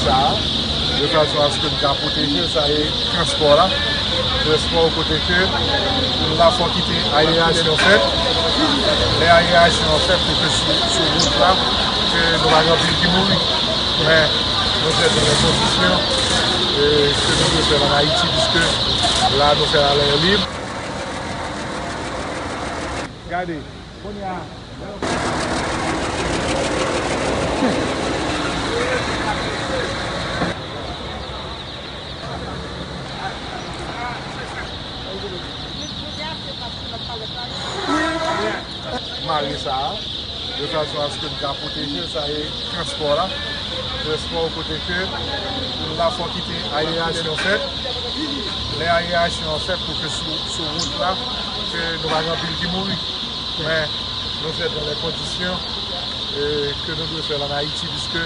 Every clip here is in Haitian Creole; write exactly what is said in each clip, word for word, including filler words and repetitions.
De fason aske nou ka pwoteje sa e transpò la. Transpò kote ke la fò kite ayerasyon fèt. Lè ayerasyon fèt, se ke sou, sou wout la, ke nou pa gen anpil ki mouri. Men, nou fè nan lè kondisyon, e, ke nou dwe fè an Ayiti, piske la nou fè a lè lib. Gade, kounye a, mare sa a, de fason aske nou ka pwoteje sa e transpò la. Transpò kote ke la fò kite ayerasyon fèt. Lè ayerasyon fèt, pou ke sou, sou wout la, ke nou pa gen anpil ki mouri. Men, nou fè nan lè kondisyon, e, ke nou dwe fè l an Ayiti, piske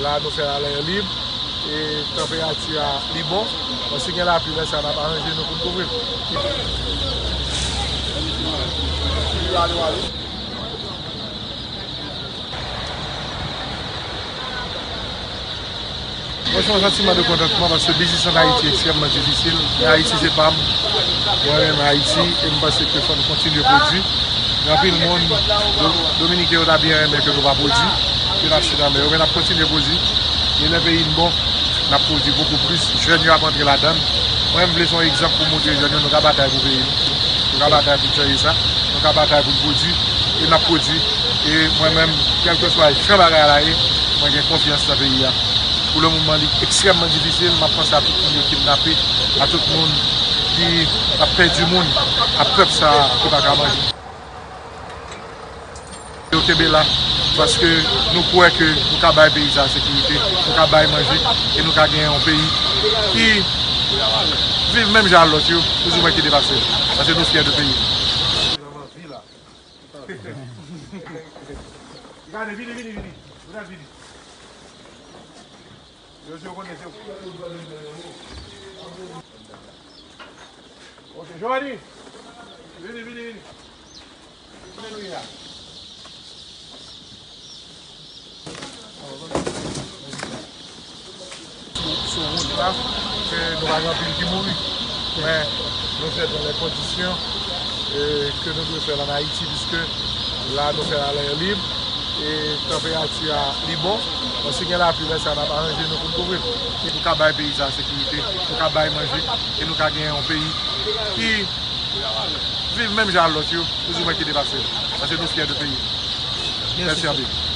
la nou fè a lè lib, e tanperati a li bon. Bon, si gen lapli, lè sa a n ap aranje nou pou n kouvri l. Mwen se yon santiman de kontantman paske biznis an Ayiti ekstrèmman difisil. Men Ayiti se pa m. Mwen renmen Ayiti e m panse ke fò n kontinye pwodui. Gen anpil moun, Do-, Dominiken yo ta byen renmen ke nou pa pwodui, ke n ap chita, men yo, men n ap kontinye pwodui. E lè peyi n bon, n ap pwodui bokou plis. Jèn yo ap antre ladan l. Mwen, m vle se yon egzanp pou montre jèn yo nou ka batay pou peyi nou. Nou ka batay pou n chanje sa. Nou ka batay pou n pwodui. E n ap pwodui. E mwen menm, kèlkeswa jan bagay la ye, mwen gen konfyans nan peyi a. Pou le moman, li ekstrèmman difisil. M ap panse a tout moun yo kidnape, a tout moun ki ap pèdi moun, a pèp sa a ki pa ka manje. Yo kenbe la, paske nou kwè ke nou ka bay peyi sa a sekirite, nou ka bay manje, e nou ka gen yon peyi ki viv menm jan ak lòt yo, plizoumwen ki depase l. Paske nou fyè de peyi nou. Gade, vini, vini, vini. Vini, vini. Yo, yo konnen se ou. Ok, Giovanni. Vini, vini, vini. Kote nou ye a? Sou, sou wout la, ke nou pa gen anpil ki mouri. Men, nou fè l nan lè kondisyon, e, ke nou dwe fè l an Ayiti, piske la nou fè l a lè lib, e tanperati a li bon. Bon, si gen lapli, lè sa a n ap aranje nou pou n kouvri l. E nou ka bay peyi sa a sekirite, nou ka bay manje, e nou ka gen yon peyi ki viv menm jan ak lòt yo, plizoumwen ki depase l. Paske nou fyè de peyi nou. Mèsi anpil.